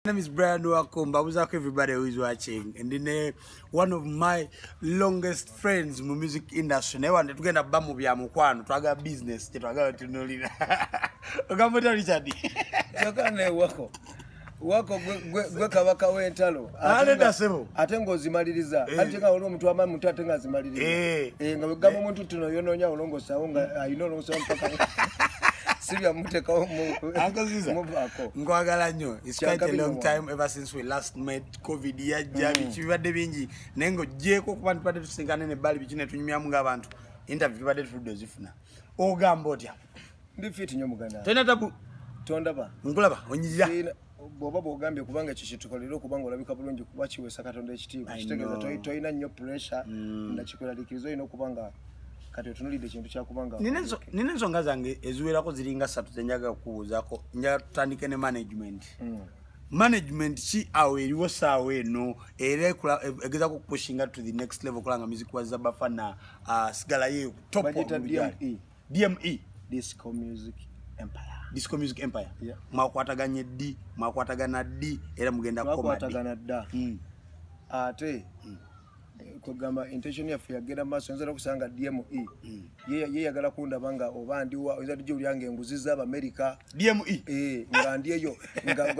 Name is Brian Wakumba. Mbabuzaako everybody who is watching. And then one of my longest friends mu music industry. Naye wano tugenda bba mu bya mukwano, twagala business, tetwagala tunuulira. Ogamba otya, Richard? Kyokka ne wako wako gwe kabaka w'entalo. Ate ssebo. Ate ng'ozimaliriza. Ate nga waliwo omuntu amaanyi muntu ate ng'azimaliriza. Nga bwegamba omuntu tuno yonoonya olongosaawo nga alina olongosaawo mpaka si byamuteekawo. Uncle muvaako. Nkwagala nnyo. It's quite a long time ever since we last met. COVID yajja, biki bibadde bingi, naye ng'oggyeeko okuba nti tubadde tusinkana nebbali biki ne tunyumyamu ng'abantu, interview tubadde tuludde ozifuna. Ogamba otya? Ndi fit nnyo, muganda. Tolina tabu? Tondaba? Nkulaba onyirira. Bw'oba bw'ogambye kubanga ekyo kyetukolera okuba nga olabika bulungi kuba kiweesa Katonda ekitiibwa. I Kitegeeza know. tolina nnyo pressure nakikweraliikiriza, olina okuba nga kati otunulidde ekintu kyakuba nga Nina ensonga zange eziwerako ziringa ssatu zenjaga okubuuzaako. Njagala tutandike ne management. Management ki awo eriwo saawa eno era egezaako okupushinga to the next level okulaba nga music wa Bafana sigalayo top? Bagiyita mu bijali? DME. DME. Disco Music Empire. Disco Music Empire. Yeah. Mwakwataganye ddi? Mwakwatagana ddi era mugenda kukoma ddi? Twakwatagana dda. Ate kwegamba intention yaffe yagenda mu maaso. Oyinza nokusanga DME ye yagala kundaba nga oba ndiwa, oyinza tugiwulira nga enguzi z'Abamerika. DME. Eh, nga ndi eyo nga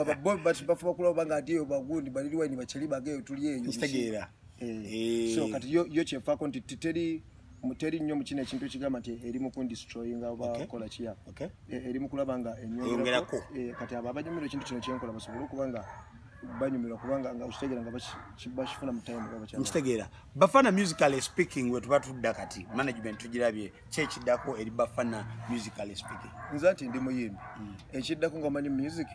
bafuba kulaba nga ndi eyo bagundi baliri wine bakyali bageyo tuli eyo. Nkitegeera. Eh, Eh. so kati yo kyenfaako nti teri teri nnyo mu kino ekintu ekigamba nti eri mu kundestroyinga oba kola kiya. Eri mu kulaba nga Eyongerako. enyongerako. Eh, kati abo abanyumirwa ekintu kino kyenkola basobole okuba nga banyumirwa kubanga nga okitegeera nga bakifuna mu time nga bakyagala. Nkitegeera. Bafana, musically speaking, we tuba tudda kati management tugirabye, ki ekiddako eri Bafana musically speaking? Nze nti ndi muyimbi, ekiddako nga omanyi music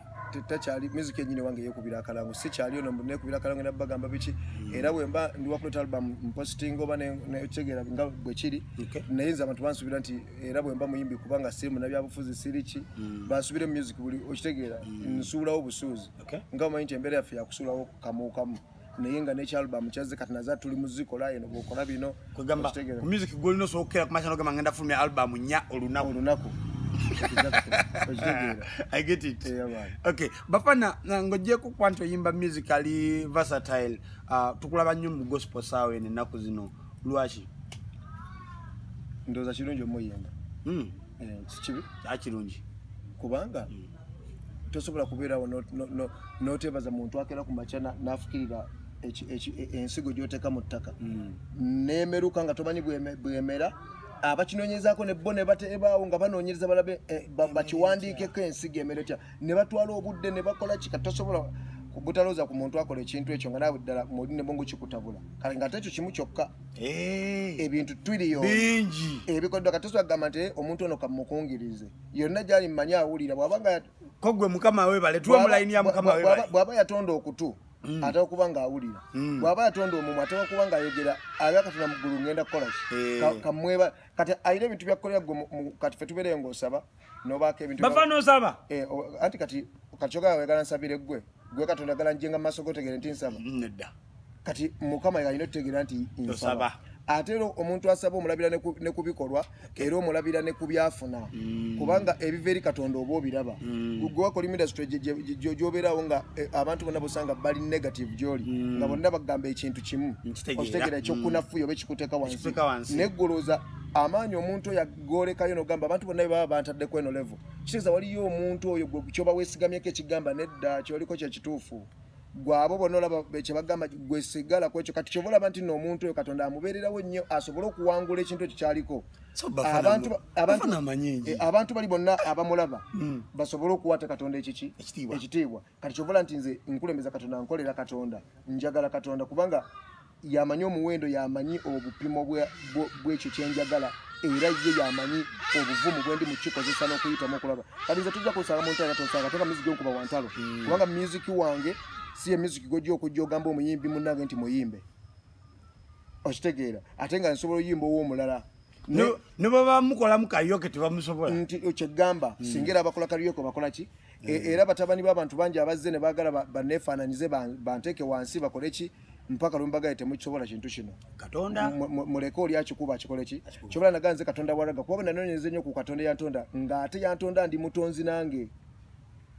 takyali music yenyini wange yekubira akalango, si kyali ono nekubira akalango nabagamba biki. Era bwemba ndi wakuleta album mposting oba netegeera nga bwe kiri. Naye nze abantu bansuubira nti era bwemba muyimbi kubanga siri munabyabufuzi siri ki, bansubire music buli okitegeera nsuulawo busuuzi. Nga omanyi nti embeera yaffe yakusuulawo kamu kamu, naye nga nekyalbum kyazze kati naza tuli muzikola eno bwokola bino. Kwegamba okitegeera. ku music gwolina osobola kumakya nogamba ngenda fulumya album nnya olunaku. Olunaku. Exactly. Okitegeera. I get it. Eh, abaana. Okay, Bafana, ng'ogyeko kuba nti oyimba musically versatile, tukulaba nnyo mu gospel saawa eno ennaku zino. Lwaki? Ndowooza kirungi omuyimba. Eh, si kibi. Akirungi. Kubanga tosobola kubeerawo n'oteebaza muntu akeera ku makya n'afukirira ensigo gy'oteeka mu ttaka neemeruka nga tomanyi bwemera, abakinoonyezaako ne bo ne bateebaawo nga banoonyereza balabe bakiwandiikeko ensigo emera etya, ne batwala obudde ne bakola ki. Kati tosobola butalooza ku muntu akola ekintu ekyo nga naawe ddala muli ne bongo kikutabula. Kale nga ate ekyo kimu kyokka, ebintu trillion bingi ebikoddwa. Kati tosobola kugamba nti, "Eh, omuntu ono kamukungirize yonna gyali mmanyi awulira," bw'aba nga Ko gwe Mukama webale, tuwe mu layini ya Mukama webale. Bw'aba yatonda okutu ate okuba ng'awulira, bw'aba yatonda omumwa ate okuba ng'ayogera, aga Katonda mu ggulu ngenda kukola ki? Kamweba kati alina ebintu byakkolera gwe kati ffe tubeereyo ng'osaba n'obaako ebintu Bafana, osaba? Eh, anti kati kyogala wegala nsabire gwe gwe Katonda agala njenga mu maaso gotegere nti nsaba. Nedda. Kati Mukama alina otutegeera nti nsaba. Osaba. Ate era omuntu asaba omulabira ne ku bikolwa, era omulabira ne ku byafuna, kubanga ebiva eri Katonda oba obiraba. Gwe wakola industry gy'obeerawo nga abantu bonna bosanga bali negative gy'oli, nga bonna bagamba ekintu kimu. Nkitegeera. Okitegeera, ekyokunafuya oba ekikuteeka wansi. Ekikuteeka wansi. Neggolooza amaanyi omuntu oyo agolekayo nogamba abantu bonna bwe baba bantaddeko eno level, kitegeeza waliyo omuntu oyo gwe kyoba weesigamyeko ekigamba nedda kyoliko kyekituufu. Gwe abo bonna olaba kyebagamba gwe sigala ku ekyo. Kati kyova olaba nti nno omuntu oyo Katonda amubeererawo nnyo asobole okuwangula ekintu ekyo kyaliko. So Bafana Bafana amanyi. Abantu bali bonna abamulaba basobole okuwata Katonda ekiki? Ekitiibwa. Ekitiibwa. Kati kyova olaba nti nze nkulembeza Katonda, nkolera Katonda, njagala Katonda kubanga yamanyi omuwendo, yamanyi obupimo bw'ekyo kyenjagala, era ye yamanyi obuvumu bwendi mukikozesa n'okuyitamu okulaba. Kati nze tujja kusanga muntu era tonsanga teka music nkuba wantalo, kubanga music wange si ye music gojja okujja ogamba omuyimbi munnange nti muyimbe, okitegeera, ate nga nsobola oyimba ow'omulala. Ne baba mukolamu karaoke tebamusobola. Nti kyegamba singa era abakola karaoke bakola ki? Era batabani b'abantu bangi abazze ne baagala baneefaananyize banteeke wansi bakole ki, mpaka lwembagaye temukisobola kintu kino. Katonda. Muleke oli akikuba akikole ki kyobola. Naga nze Katonda walaga kuba nanoonyereza ennyo ku Katonda yantonda ng'ate yantonda ndi mutonzi nange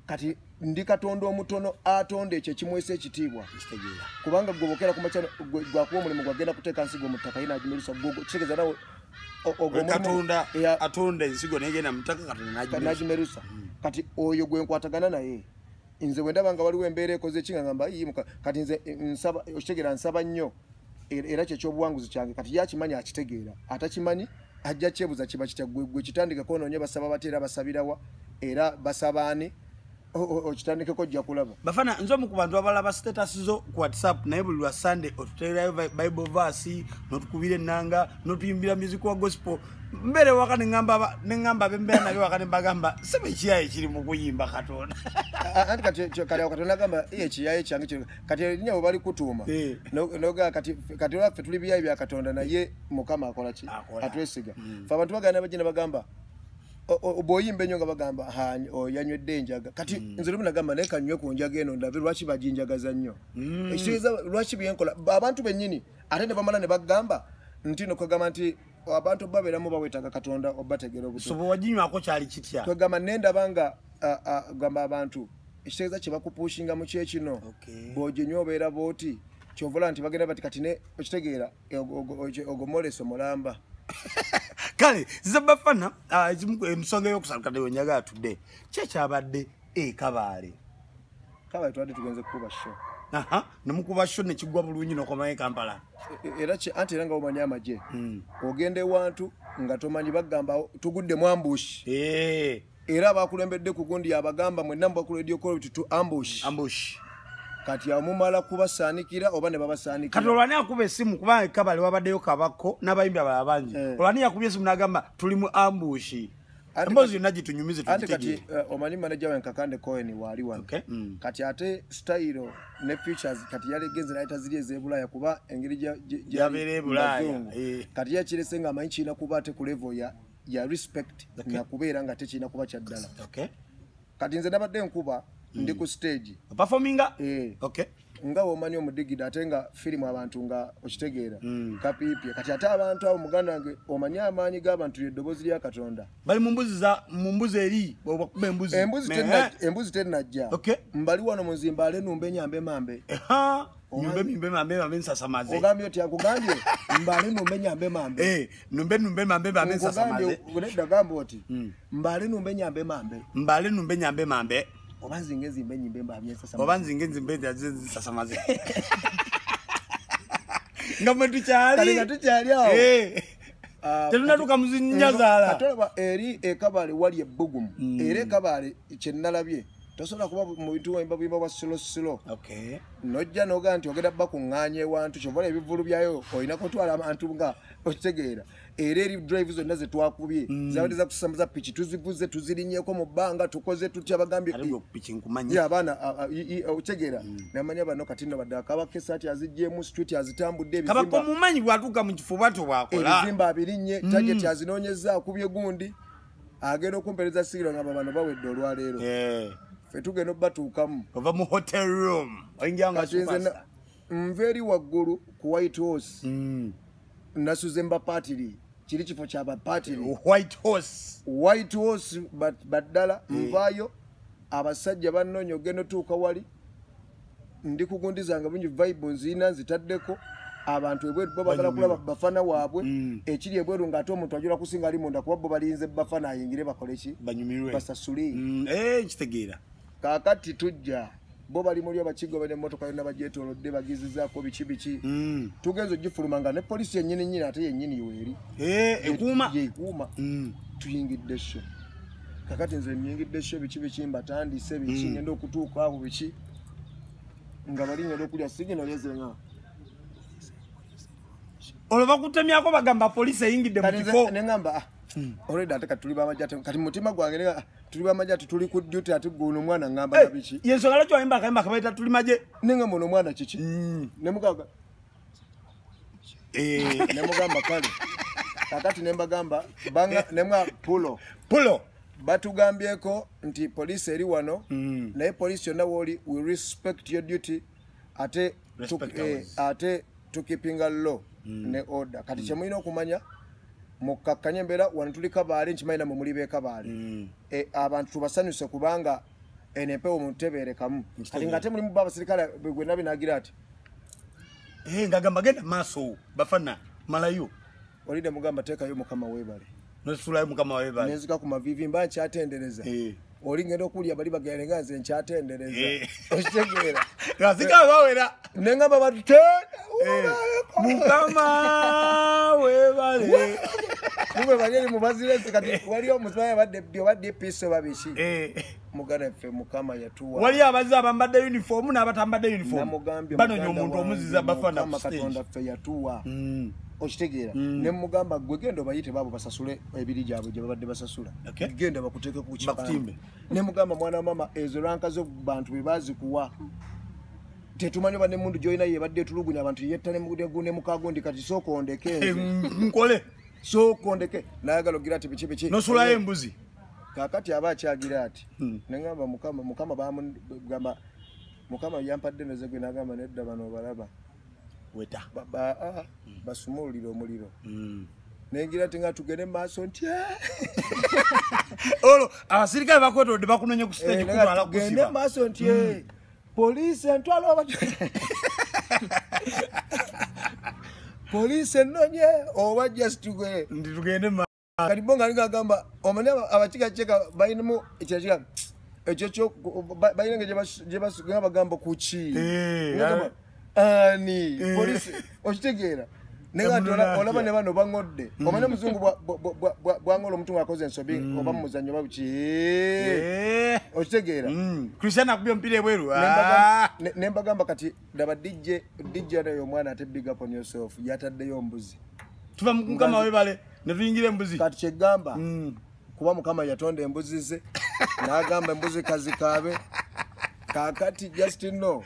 kati. Ndi Katonda omutono atonda ekyo ekimwesa ekitiibwa. Kubanga gwe bw'okeera ku makya gwakuwa omulimu gwagenda kuteeka nsigo mu ttaka, ye n'agimerusa. Kitegeeza nawe Katonda atonda ensigo negenda mu ttaka, Katonda n'agimerusa. Kati oyo gwe nkwatagana naye, nze bwe ndaba nga waliwo embeera ekoze ki, nga ngamba kati nze nsaba, okitegeera, nsaba nnyo, era kye ky'obuwanguzi kyange. Kati yakimanyi akitegeera, atakimanyi ajja kyebuza kiba kitya. Gwe kitandikeko onoonye basaba batya, era basabirawa, era basabaani, okitandikeko ojja kulaba. Bafana, nze omu ku bantu abalaba status zo ku WhatsApp, naye buli lwa Sunday otuteerayo Bible verse, n'otukubira ennanga, n'otuyimbira music wa gospel. Mbeere waka neŋŋamba ab'embeera nabyo waka, ne mbagamba sebe ekiyaye kiri mu kuyimba Katonda. Anti kati kali awo Katonda agamba ekiyaye kyange kati erinnya bwe bali kutuuma nogaa kati olwaffe tuli biyaye bya Katonda, naye Mukama akola ki? Atwesiga. Fe abantu bagenda bajja ne bagamba bw'oyimba ennyo nga bagamba yanywedde enjaga. Kati nze lumu nagamba naye kanywe ku njaga eno ndabe lwaki baginjagaza nnyo. Ekitegeeza lwaki byenkola abantu bennyini ate ne bamala ne bagamba nti nokagamba nti abantu babeeramu baweetaaga Katonda obategeera obutuufu. So bwe waginywako kyali kitya? Twegamba nendaba nga gamba abantu ekitegeeza kye bakupushinga mu kyekino, bw'oginywa obeera bw'oti, kyova nti bagenda bati kati ne okitegeera ogwo mulamba. Kale nze Bafana, ensonga ey'okusatu kati wenjagala tudde, ki ekyabadde e Kabaale? Kabaale tubadde tugenze kukuba show. Nemukuba show nekigwa bulungi n'okomayo e Kampala. Era anti era nga omanyi amagye, ogenda ewantu nga tomanyi, bagamba tugudde mu ambush. Era abakulembedde ku gundi abagamba mwenna muba ku radio call to ambush. Ambush. Kati amumala kubasaanikira oba ne babasaanikira. Kati olwani akuba essimu, kubanga Kabale wabaddeyo kabako n'abayimbi abalala bangi. Olwani yakubye essimu n'agamba tuli mu ambush. Emboozi yonna gitunyumize tugitegeere. Kati omanyi manager wange Kakande Cohen waali wano. Kati ate style ne features kati yalegenze n'ayita ziri ez'e kuba engeri yabeera e Bulaaya. Kati yakirese nga amanyi kirina kuba ate ku level ya respect na kubeera nga tekirina kuba kya ddala. Kati nze nabadde nkuba ndi ku stage performinga. Nga womanyi omudigida ate nga firimu abantu nga okitegeera kapiipye. Kati ate abantu abo muganda wange omanyi amaanyi g'abantu eddoboozi lya Katonda bali mu mbuzi za mu mbuzi eri bakuba embuzi embuzi tennajja. Mbali wano mu nzimba ale numbe nyambe mambe numbe mimbe mambe mambe nsasamaze. Ogambye oti akugambye mbale numbe nyambe mambe numbe numbe mambe mambe nsasamaze. Nedda gamba oti mbale numbe nyambe mambe mbale numbe nyambe mambe oba nzinge nzimbe nyimbe mbamye nsasamaze oba nzinge nzimbe nsasamaze. Nga mwe tukyali nga tukyali awo tetunatuuka mu zinyazaala. Ate olaba eri e Kabale wali ebbugumu, era e Kabale kye nnalabye tosobola kuba mu bintu wemba buyimba bwa silo silo. Nojja n'ogaa nti ogenda bakuŋŋaanya ewantu, kyova olaba ebivvulu byayo olina kutwala abantu nga okitegeera. Era eri drive zonna ze twakubye zabadde za kusambaza piki, tuzivuze tuzirinnyeko mu bbanga, tukoze tutya, bagambye abaana okitegeera. Namanya bano kati nno badde akabako essaati aziggyemu, street azitambudde, kabako mumanyi bw'atuuka mu kifo bw'atyo bw'akola ebizimbe abirinnye, target azinoonyezza, akubye gundi agenda okumpeereza sigira nga bano bawedde olwaleero. Ffe tugenda obbatuukamu ova mu hotel room oyingira nga superstar. Nva eri waggulu ku White Horse, nasuze mbapaatiri, kiri kifo kya bapaatiri White Horse, White Horse baddala. Nvaayo abasajja bannoonya ogenda otuuka wali ndi kugundizanga bungi vibe nzirina nzitaddeko abantu ebweru bo bagala kulaba bafana waabwe, ekiri ebweru ng'ate omuntu ajula kusinga ali munda kuba bo balinze bafana ayingire bakole ki banyumirwe basasule. Kitegeera. Kaakati tujja bo bali muli abakigoba n'emmotoka yonna bagyetoolodde bagizizaako biki biki. Tugenze ogifuluma nga ne poliisi yennyini nnyini ate yennyini weeri ekuuma ekuuma. Tuyingidde show. Kakati nze nyingidde show biki biki mbatandise biki ngenda okutuuka awo biki nga bali ngenda okulya sigino lyezenga olwo bakutemyako bagamba poliisi eyingidde mu kifo. Nengamba already ate kati tuli bamajja kati mutima gwange nenga tuli bamajja tuli ku duty ate guno omwana ngamba na biki yensonga lwaki wayimba akayimba kabaita tuli maje nenga muno omwana kiki nemugaga nemugamba kale kakati nembagamba banga nemwa pulo pulo batugambyeko nti poliisi eri wano naye poliisi yonna woli we respect your duty ate ate tukipinga law ne order. Kati kyemulina okumanya mukkakkanye embeera wano tuli Kabaale nkimanyi nammwe muli b'e Kabaale. Abantu tubasanyuse kubanga Eno empewo mutebeerekamu. Kati nga ate mulimu bo abasirikale gwe nabi nagira ati ngagamba genda maaso bafana malayo. Olidde mugamba teekayo Mukama weebale. Nosulayo Mukama weebale. Nenzika ku maviivi mba nkyatendereza. Oli ngenda okulya bali bagenda nga nze nkyatendereza. Okitegeera. Abasirikale bawera. Ne ngamba bati Mukama weebale. Mube bali eri mubaziresi kati waliyo omusimayi abadde oba DPC oba biki. Muganda ffe Mukama yatuwa. Waliyo abazze abambadde uniform n'abatambadde uniform. Namugambye banoonya omuntu omuziza bafana ku Mukama stage. Katonda ffe yatuwa. Okitegeera. Ne mugamba gwe genda obayite baabo basasule ebiri gyabwe gye babadde basasula. Genda bakuteeke ku kipande. Ne mugamba mwana wa mama ezo ranka zo bantu be baazikuwa. Tetumanyi oba n'emmundu gy'olina yebadde etulugunya abantu yetta ne mukagundi kati sooka ondeke nze. Nkole. Sooka ondeke. Nayagala ogira ati biki biki. Nosulayo embuzi. Kaakati aba akyagira ati. Ne ngamba Mukama bamugamba Mukama yampadde neze gwe n'agamba nedda bano obalaba. Weta. Basumululira omuliro. Nengira ati nga tugende maaso nti. Olwo abasirikale bakwetolodde bakunonye ku stage kutwala kusiba. Tugende maaso nti. Poliisi entwala oba poliisi ennonye oba just tugende. Nti tugende maaso. Kati bo nga agamba omanyi abakiga kyeka balinamu ekira ekyo kyo balina engeri gye basuga bagamba ku ki. Ani poliisi okitegeera. Naye nga olaba ne bano baŋŋodde. Omanyi omuzungu bw'aŋŋola omuntu ng'akoze ensobi oba mu muzannyo oba biki. Okitegeera. Cristiano akubye omupiira ebweru. Ne mbagamba kati laba DJ naye omwana ate big up on yourself yataddeyo mbuzi. Tuva mu Mukama weebale ne tuyingira embuzi. Kati kyegamba kuba Mukama yatonda embuzi ze n'agamba embuzi kazikaabe. Kaakati just know.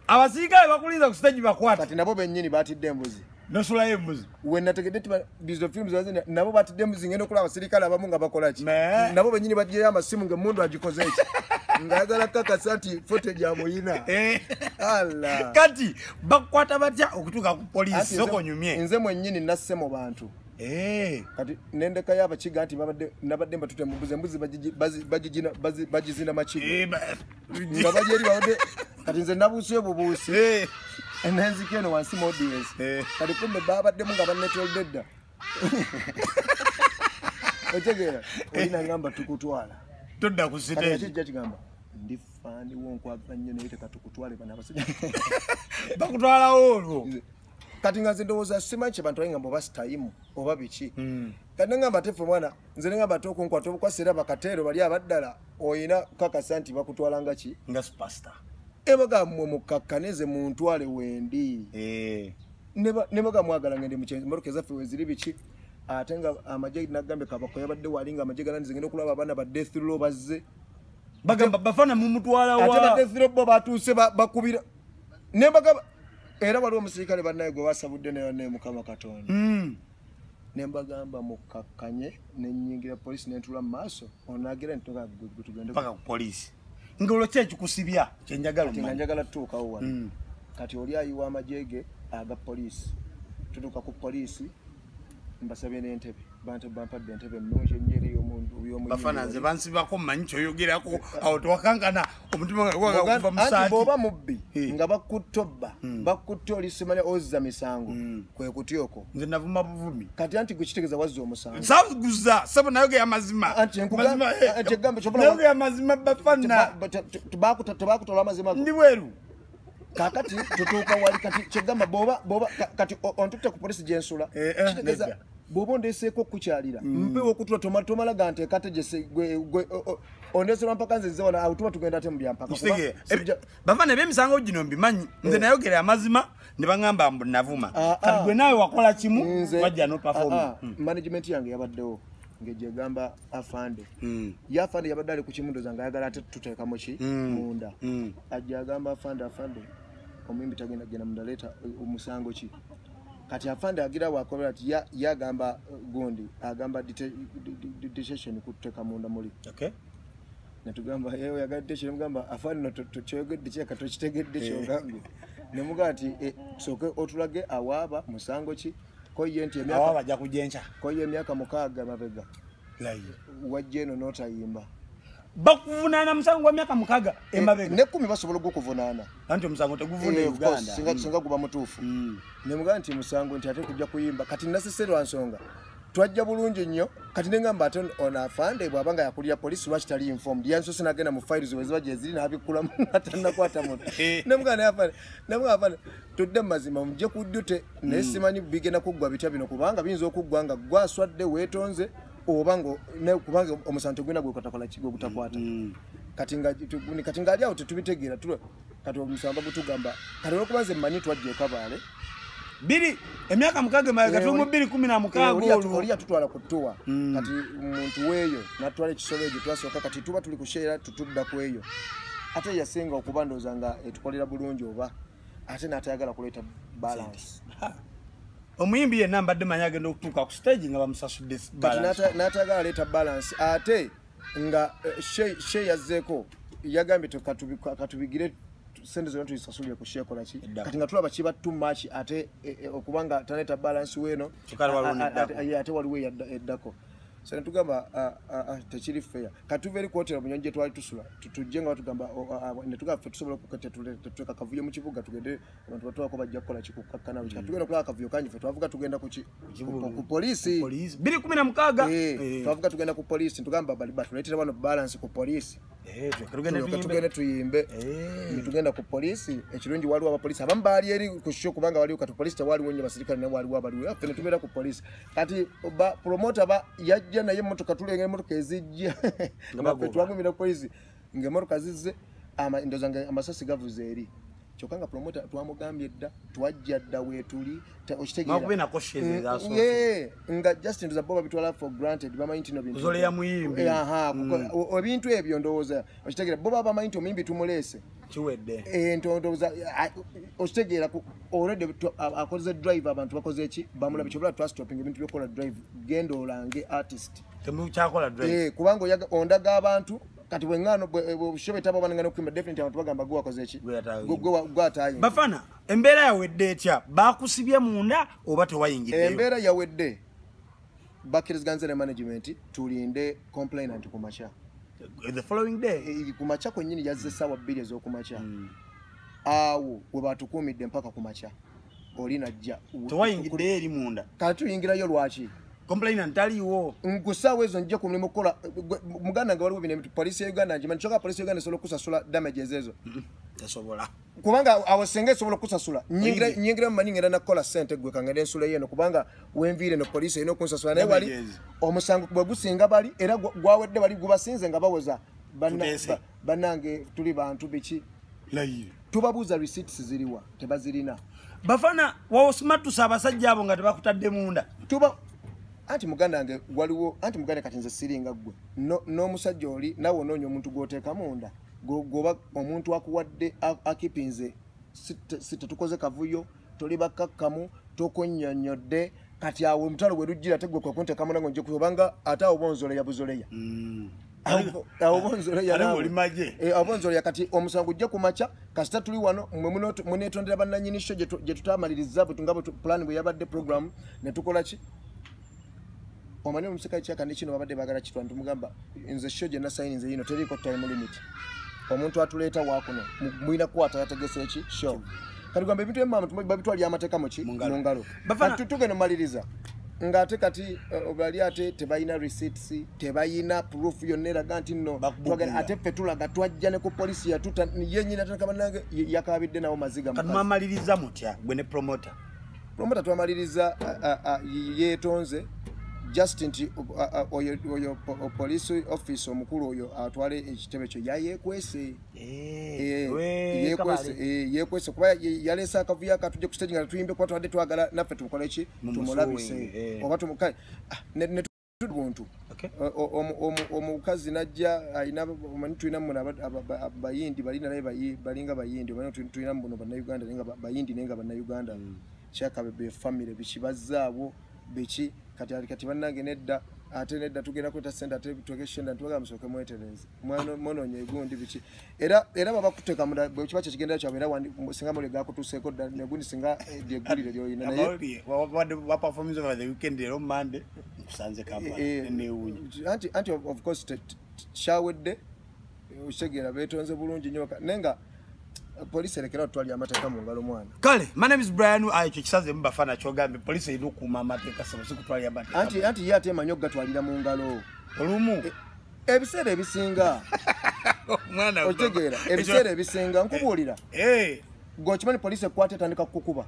Abasirikale bakulinza ku stage bakwata. Kati nabo bennyini batidde embuzi. Nosulayo embuzi. We nategedde nti bizo films zazina nabo batidde embuzi ngenda okulaba abasirikale abamu nga bakola ki. Nabo bennyini baggyeyo amasimu ng'emmundu agikoze ki. Ng'ayagala kakasa nti footage amuyina. Allah. Kati bakukwata batya okutuuka ku poliisi sooka onyumye. Nze mwennyini nasse mu bantu. Kati nendekayo abakiga nti nabadde mbatute mu mbuzi, embuzi bagizina makiga. Nga bali eri babadde kati nze nabuuseyo bubuusi. Nenzika eno wansi mu audience. Kati kumbe babaddemu nga bannetolodde dda. Otegeera olina ngamba tukutwala. Todda ku stage. Kati ekijja kigamba ndi faani wo nkwagala nnyo naye tekatukutwale bano abasajja. Bakutwalawo olwo. Kati nga nze ndowooza simanyi kye bantu bayingamba oba sitayimu oba biki. Kati ne ngamba ate ffe mwana nze ne ngamba ate okunkwata obukwasi era bakateero bali abaddala oyina kakasa nti bakutwala nga ki? Nga superstar. Embaga mmwe mukkakkane nze muntwale wendi. Ne baga mwagala ngende mu kyenzi mmotoka ezaffe weeziri biki. Ate nga amagye nagambye Kabako yabadde wali nga amagye galandize ngenda okulaba abaana ba death row bazze. Bagamba bafana mumutwala wa. Ate ba death row bo batuuse bakubira. Ne mbagamba era waliwo omusirikale bannaye gwe basabudde naye ne Mukama Katonda. Ne mbagamba mukkakkanye ne nnyingira poliisi ne ntuula mu maaso onaagira nti tugende paka ku poliisi. Ng'olwo ki ekikusibya kye njagala omanye? Nga njagala tutuukawo wano. Kati oli ayiwa amagye ge aga poliisi. Tutuuka ku poliisi mbasabye n'entebe. Bantu bampadde entebe ennungi ennyo eri y'omuntu. Bafana nze bansibako mmanyi ky'oyogerako awo tewakankana omutima nga gwagala kuva mu Anti ssaati. bw'oba mubbi nga bakutte obba bakutte oli simanya ozza misango kwe kutya okwo. Nze navuma buvumi. Kati anti gwe kitegeeza wazza omusango. Saaguza ssebo nayogera amazima. Anti ekigambo ky'obola Nayogera amazima bafana. Tebakutola amazima go. Ndi bweru. Kaakati tutuuka wali kati kyegamba bw'oba kati ontutte ku poliisi gye nsula. Kitegeeza bw'oba ondeeseeko okukyalira mpewo okutula tomala ganteeka tegese gwe ondeeserwa mpaka nze nze wano awo tuba tugenda ate mu byampaka. Bafana eb'emisango gino mbimanyi nze nayogera amazima ne baŋŋamba mbu navuma. Kati gwe naawe wakola kimu wajja n'operform. Management yange yabaddewo ng'egyegamba afande. Ye afande yabadde ali ku kimu ndowooza ng'ayagala ate tuteekamu ki munda. Ajja agamba afande omuyimbi tagenda kugenda munda leeta omusango ki. Kati afande agira wakolera ati yagamba gundi agamba detention kuteeka munda muli. Netugamba yewe yagala detention mugamba afande no tokyogedde kyeka tokitegedde kyogambye. Ne mugamba ati sooke otulage awaaba musango ki ko ye nti emyaka awaaba ajja kujja enkya. Ko ye emyaka 6 mabega. Wajja eno n'otayimba. Bakuvunaana musango gwa myaka 6 emabega. Ne 10 basobola okukuvunaana. Anti omusango teguvuna e Uganda. Singa guba mutuufu. Ne mugamba nti musango nti ate kujja kuyimba. Kati naseserwa nsonga. Twajja bulungi nnyo. Kati ne ngamba ate ono afande bw'abanga yakulira poliisi lwaki tali informed. Yansoose n'agenda mu files we ziba gye ziri n'abikkulamu n'atannakwata muntu. Ne mugamba afande, ne mugamba afande tudde mu mazima mujje ku duty naye simanyi bigenda kuggwa bitya bino kubanga biyinza okuggwa nga gwaswadde weetonze oba nga kubanga omusango tegulina gwe kutakola ki gwe gutakwata. Kati nga ali awo tetubitegeera kati omusango gutugamba kati olw'okuba nze mmanyi twajja e Kabaale. Biri emyaka 6 emabega tuli mu 2016 olwo. Oli yatutwala ku ttuwa. Kati muntu weeyo n'atwala ekisolo ekyo twasooka kati tuba tuli ku sheera tutudda ku eyo. Ate yasinga okuba ndowooza nga etukolera bulungi oba ate n'atayagala kuleeta balance. Omuyimbi yenna mbadde manyi agenda okutuuka ku stage nga bamusasudde balance. Kati n'atayagala leeta balance ate nga she yazzeeko yagambye katubigire sente zonna tuzisasulire ku she ekola ki. Kati nga tulaba kiba too much ate okubanga taneta balance weeno ate waliwo eddako. So ne tugamba tekiri fair. Kati tuva eri ku hoteri Bunyonyi gye twali tusula tujje nga batugamba ne tugamba ffe tusobola okuteeka kavuyo mu kibuga tugende abantu batwalako bajja kukola ki kukakkana biki. Kati tugenda okulaba akavuyo kangi ffe twavuga tugenda ku ki? Ku poliisi. 2016. Twavuga tugenda ku poliisi tugamba batuleetera wano balance ku poliisi. Tugende tuyimbe. Ne tugenda ku poliisi ekirungi waliwo abapoliisi abamu baali eri ku show kubanga waliwo kati poliisi tewaliwo nnyo basirikale naye waliwo abaliwo ffe ne tubeera ku poliisi. Kati promoter yajja naye emmotoka tulengera emmotoka ezijja nga ffe twagumira ku poliisi ng'emmotoka zizze ndowooza nga amasasi gavuze eri. Kyokka nga promoter twamugambye dda twajja dda weetuli okitegeera. Nga just ndowooza bo babitwala for granted bamanyi nti no bintu. Zoleya muyimbi. Ebintu ebyo ndowooza okitegeera bo baba bamanyi nti omuyimbi tumuleese. Kiwedde. Ndowooza okitegeera already akoze drive abantu bakoze ki bamulabye kyobula twastopinga ebintu by'okukola drive genda olange artist. Temukyakola drive. Kubanga ondaga abantu kati bwengano bweshobeta abo banangana okuyimba definitely abantu bagamba gwe wakoze ki gwe atayimba. Bafana embeera yawedde etya bakusibye munda oba tewayingiddeyo? Embeera yawedde bakkiriziganyizza ne management tulinde complainant ku makya. The following day ku makya kwennyini yazze ssaawa 2 ez'okumakya. Awo we batukuumidde mpaka ku makya oli najja. Tewayingiddeyo eri munda? Kati tuyingirayo lwaki? Complainant taliwo. Nkusaawa ezo nje ku mulimu kukola muganda nga waliwo bino poliisi ya Uganda ngimanyi kyokka poliisi ya Uganda esobola okusasula damages ezo. Tesobola. Kubanga awo singa esobola okusasula nyingira mumanyi ngenda nakukola ssente gwe kangende ensula eno kubanga wenviire eno poliisi erina okunsasula naye wali omusango bwe gusinga bali era gwawedde bali gubasinze nga bawoza bannange tuli bantu biki. Tubabuuza receipts ziriwa tebazirina. Bafana wawosmatusa abasajja abo nga tebakutadde munda. Tuba anti muganda wange waliwo anti muganda kati nze siringa ggwe n'omusajja oli nawe onoonya omuntu gw'oteeka munda goba omuntu akuwadde akipinze si tetukoze kavuyo toli bakakkamu tokunnyonnyodde kati awo omutalo bwe lujjira ate ggwe kwe kunteeka munda ng'ojja kubanga ate awo bonzoleya buzoleya. Awo bonzoleya awo bonzoleya kati omusango gujja ku makya kasita tuli wano mmwe muneetondera bannannyini sho gye tutamaliriza nga bwe plan bwe yabadde program ne tukola ki? Omanyi omusika kyaka ne kino babadde baagala kitwa ntumugamba nze show gye nasayini nze yino teriiko time limit. Omuntu atuleeta waakuno mulina kukwata yategese eki show. Kati gamba ebintu ebimu abantu babitwalira amateeka mu ki mu ngalo. Kati tugenda omaliriza ng'ate kati bali ate tebalina receipts tebalina proof yonna eraga nti nno ate ffe tulaga twajja ne ku poliisi yatuta yennyini atandika bannange yakaabidde nawo maziga. Kati mwamaliriza mutya gwe ne promoter? Promoter twamaliriza yeetonze just nti oyo police officer omukulu oyo atwale ekitebe kyo yayeekwese. Yeekwese kuba yaleese akavuyo akatujje ku stage nga tuyimbe kuba twadde twagala naffe tumukole ki tumulabise oba tumukale ne buntu. Omukazi najja alina omanyi tulina muno abayindi balina naye balinga bayindi omanyi tulina muno bannayuganda naye nga bayindi naye nga bannayuganda kyakabe family biki bazzaabo biki kati bannange nedda ate nedda tugenda kweta sente ate twekeshenda ntwaga musooke mwetereze mwonoonye egundi biki era baba kuteeka munda bwe kiba kyekigendera kyabwe era singa mawulire gakutuuseeko dda negundi singa lyeggulire ly'olina naye baperformance over the weekend era Monday nkusanze Kampala newuunya anti of course kyawedde Okitegeera, beetonze bulungi nnyo, naye nga poliisi erekera otwalira amateeka mu ngalo, mwana. Kale, my name is Brian. Ekyo kisaze mu Bafana kyogambye, poliisi erina okukuuma amateeka, sebo, si kutwalira amateeka. Anti ye ate emanyi okugatwalira mu ngalo. Olumu. Ebiseera ebisinga. Omwana. Okitegeera, ebiseera ebisinga, nkubuulira, gwe okimanyi poliisi ekwata etandika kukukuba,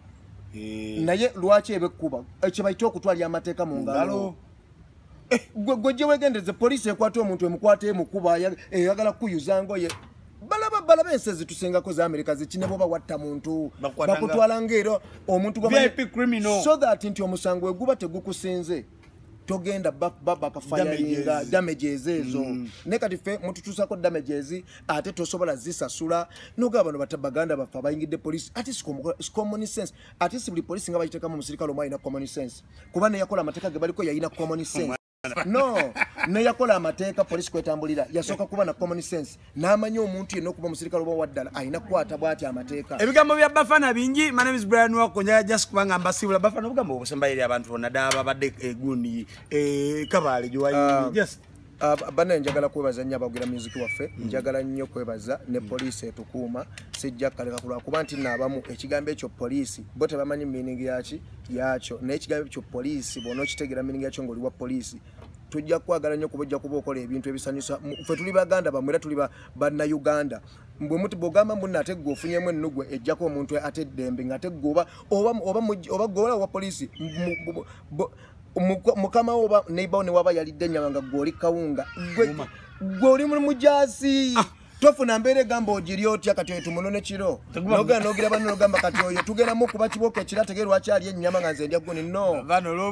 naye lwaki eba ekkuba? Ekyo bayita okutwalira amateeka mu ngalo. Gwe gye wegendereze, poliisi ekwata omuntu, emukwata, emukuba, eyagala kukuyuza ngoye. Balaba ensi ezitusingako za Amerika ziki, ne bwoba watta muntu bakutwala ngaera omuntu VIP criminal. So that nti omusango we guba tegukusinze, togenda bakafayaringa damages ezo. Naye kati ffe mututuusako damages ate tosobola zisasula, nogaba bano bata baganda baffe abayingidde poliisi. Ate si common sense, ate si buli poliisi nga bagiteekamu omusirikale omu alina common sense, kuba neyakola amateeka ge baliko yalina common sense. No, neyakola amateeka poliisi kwetambulira yasooka kuba na common sense, n'amanya omuntu yenna okuba omusirikale oba waddala alina kukwata bw'ati amateeka. Ebigambo bya Bafana bingi. My name is Brian Wako. Njagala just kubanga mbasiibula. Bafana, obugambo obusembayo eri abantu bonna ddala babadde egundi Kabaale gyewayi, just. Bannaye, njagala kwebaza nnyo abawagira music waffe. Njagala nnyo kwebaza ne poliisi etukuuma. Sijja kaleka kulwakuba nti nno abamu ekigambo ekyo poliisi bo tebamanyi meaning yaki yakyo, naye ekigambo ekyo poliisi bw'ona okitegeera meaning yakyo ng'oli wa poliisi, tujja kwagala nnyo kuba ojja kuba okola ebintu ebisanyusa. Ffe tuli baganda bammwe era tuli bannayuganda. Bwe muti bw'ogamba mbu ate gwe ofunyemu ennugwe ejjako omuntu ate eddembe, ng'ate gwe oba gwe oba wa poliisi, mukama wo oba neighbor ne waba yalidde ennyama nga gwe oli kawunga, gwe oli mujaasi, tofuna mbeera egamba ogiri otya. Kati oyo tumunone kiro, nogenda nogira banno, nogamba kati oyo tugenda mukuba kibooko ekiro, ategere lwaki ali ennyama nga nze ndya guni. No,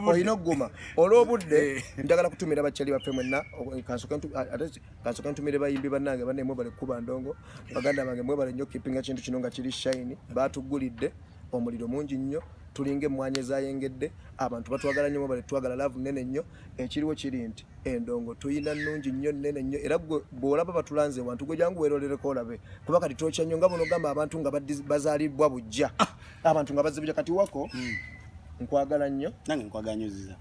olina ogguma olw'obudde. Njagala kutumira bakyali baffe mwenna. Kansooke ntumire bayimbi bannange. Banne, mwebale kukuba ndongo. Baganda bange, mwebale nnyo keepinga kintu kino nga kiri shine. Batugulidde omuliro mungi nnyo, tulinga emmwanyi ezayengedde. Abantu batwagala nnyo, mwebale twagala, love nene nnyo. Ekiriwo kiri nti endongo tuyina nnungi nnyo, nnene nnyo, era gwe bw'olaba batulanze wantu, gwe jangu weerolereko olabe, kuba kati twokya nnyo nga bunogamba abantu nga bazaalibwa bujja, abantu nga bazibujja. Kati wako nkwagala nnyo. Nange nkwagala nnyo, Ziza.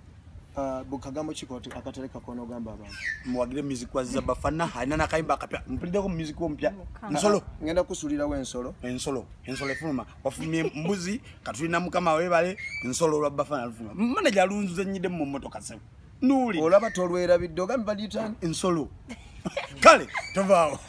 Kagambo kiko akatereka konoogamba abantu? Muwagire music wa Ziza Bafana, alina nakayimba akapya. Mpuliddeko mu music omupya, Nsolo. Ngenda kusuulirawo ensolo. Ensolo, ensolo efuluma. Wafulumye mbuzi, katulina Mukama webale. Ensolo olwa Bafana lufuluma. Manager alunzuze nyidde mu mmotoka, sebo nuuli. Olaba tolwerabidde, ogambe baliyitani? Ensolo. Kale tovaawo.